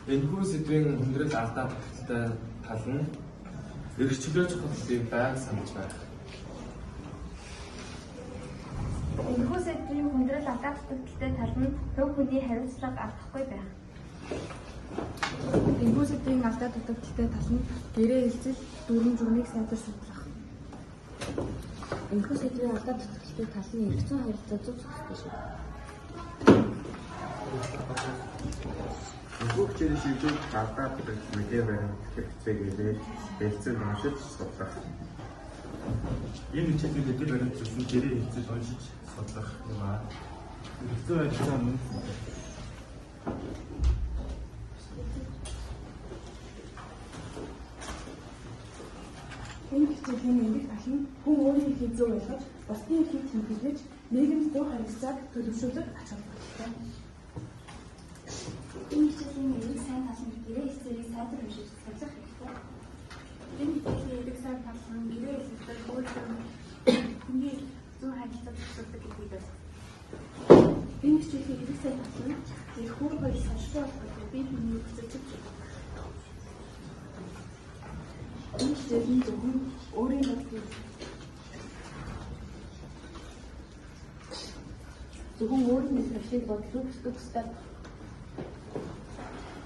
Энэхүү сэдвийн хүндрэл алдаа дутагдалтай тал нь эрх чөлөө чухлыг байнга санаж байх. Энэхүү сэдвийн хүндрэл алдаа дутагдалтай тал нь хувь хүний хариуцлага алдахгүй байх. Энэхүү сэдвийн алдаа дутагдалтай тал нь гэрээ хэлцэл дүрэм журмыг сайтар судлах. Энэхүү сэдвийн алдаа дутагдалтай тал нь эрх зүйн харилцаа зөв зохистой шийдэх. Энэхүү хичээлийг шийдвэрлэх алдаа дутагдал мэдээ баримтлах хэрэгцээг хэлэлцэн уншиж судлах. Энэ хичээлийн мэдээ баримтлсан гэрээ хэлцэл уншиж судлах юм аа. Эрх зүйн харилцаа мөн Энэ хичээлийн эмгэг тал нь хүн өөрийн эрхийг зөв ойлгож, бусдын эрхийг тэмдэглэж, нийгэмд зөв харилцааг төлөвшүүлэх ач холбогдолтой. Энэ хичээлийн эерэг сайн тал нь гэрээ хэлцээрийг сайтар уншиж судлах хэрэгтэй. Энэ хичээлийн эерэг сайн тал нь гэрээ хэлцээр өөрсдөө хүний зөв харилцаа зохицуулдаг гэдгийг ойлгох. Энэ хичээлийн эерэг сайн тал нь эрх үүрэг хоёр салшгүй холбоотой бие биенийг хүчирхийлж чадах. Энэ хичээл нь зөвхөн өөрийн бодлыг зөвхөн өөрийн мэдрэмжийг бодлоо хүсдэг ёстой.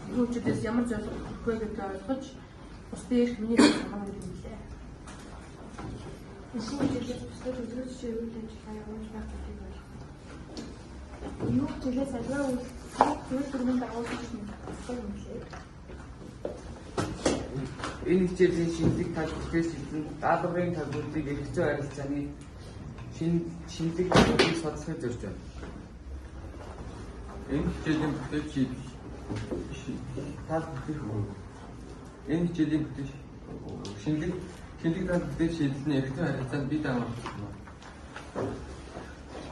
Энэ хичээлээс ямар зорилго хүрэх вэ гэдгийг ойлгож, бусдын эрх миний эрх хамаа гэмлээ. Энэхүү хичээлээс бусдад төлөөлөгч үйл ажиллагаа явуулж байх гэдгийг ойлгох. Энэ хичээлээс аливаа үйлдэлийг хууль дүрмийн дагуу хийж мэдэх ёстой юм лээ. Энэ хичээлийн шинэлэг тал бүтээл шийдэл нь даалгаврын талбарыг эрх зүйн харилцааны шинэлэг талбарыг судлахыг зорж байна. Энэ хичээлийн бүтээл шийдэл тал бүтээх Энэ хичээлийн бүтээл шинэлэг тал бүтээл шийдэл нь эрх зүйн харилцаанд бие даан оролцох юм.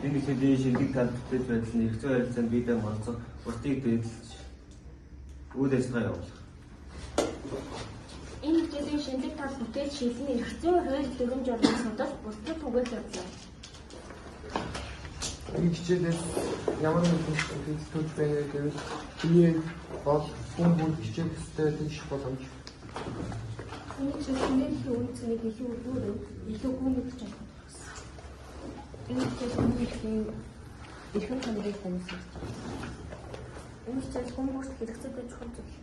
Энэ хичээлийн шинэлэг тал бүтээл байдал нь эрх зүйн харилцаанд бие даан оролцох, бусдыг дээдэлж үйл ажиллагаа явуулах. Энэ хичээлийн шинэлэг тал бүтээл шийдэл нь эрх зүйн хууль дүрэм журмыг судалж, бусдад түгээх явдлаа. Энэ хичээлээс ямар нэгэн хэлцүүд байна гэвэл бие бол хүн бүр хичээх ёстой тэгш боломж. Энэ хичээл хүний үн цэнийг илүү өргөн, илүү гүн мэдэж олох. Энэ хичээл хүний эрхийн эрхэм чанарыг хүмүүсээс. Энэ хичээл хүн бүрт хэрэгцээтэй чухал зүйл.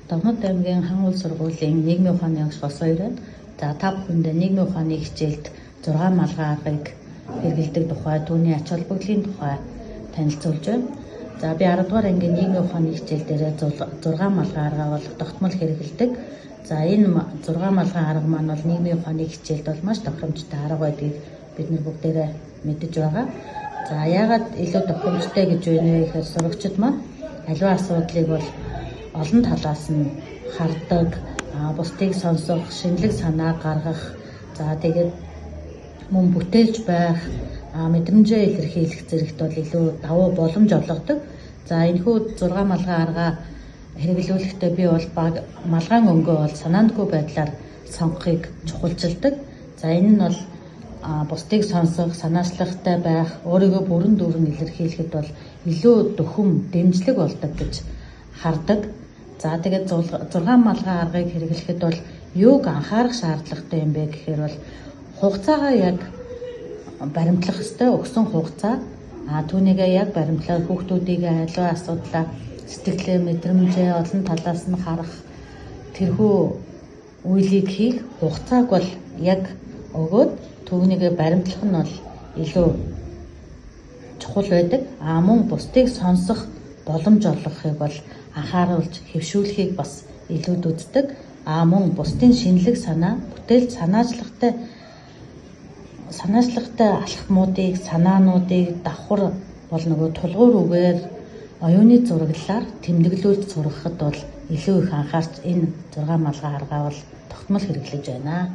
Давмад аймгийн Хан уул сургуулийн нийгмийн ухааны агш Госоёр байна. За та бүхэндээ нийгмийн ухааны хичээлд 6 малгай аргыг хэрэглэдэг тухай, түүний ач холбогдлын тухай танилцуулж байна. За би 10 дугаар ангийн нийгмийн ухааны хичээл дээр 6 малгай аргаа бол тогтмол хэрэглэдэг. За энэ 6 малгай арга маань бол нийгмийн ухааны хичээлд бол маш тохиромжтой арга байдгийг бид нар бүгдээрээ мэдэж байгаа. За яагаад илүү тохиромжтой гэж байна вэ гэхээр сурагчид маань аливаа асуудлыг бол олон талаас нь хардаг, бусдыг сонсох, шинэлэг санаа гаргах, за тэгээд мөн бүтээлж байх, мэдрэмжээ илэрхийлэх зэрэгт бол илүү давуу боломж олгодог. За энэхүү 6 малгай аргаа хэрэглүүлэхдээ би бол малгайн өнгөө бол санаандгүй байдлаар сонгохыг чухалчилдаг. За энэ нь бол бусдыг сонсох, санаачлагтай байх, өөрийгөө бүрэн дүүрэн илэрхийлэхэд бол илүү дөхөм, дэмжлэг болдог гэж хардаг. За тэгээд 6 малгай аргыг хэрэглэхэд бол юуг анхаарах шаардлагатай юм бэ гэхээр бол хугацаагаа яг баримтлах ёстой, өгсөн хугацаа. Түүнийгээ яг баримтлаад хүүхдүүдийг аливаа асуудлаа сэтгэлээ, мэдрэмжээ олон талаас нь харах тэрхүү үйлийг хийх хугацааг бол яг өгөөд түүнийгээ баримтлах нь бол илүү чухал байдаг. Мөн бусдыг сонсох боломж олгохыг бол анхааруулж хэвшүүлэхийг бас илүүд үздэг. Мөн бусдын шинэлэг санаа, бүтээл санаачлагтай алхмуудыг, санаануудыг давхар бол нөгөө тулгуур үгээр оюуны зураглалаар тэмдэглүүлж сургахад бол илүү их анхаарч энэ 6 малгай аргаа бол тогтмол хэрэглэж байна.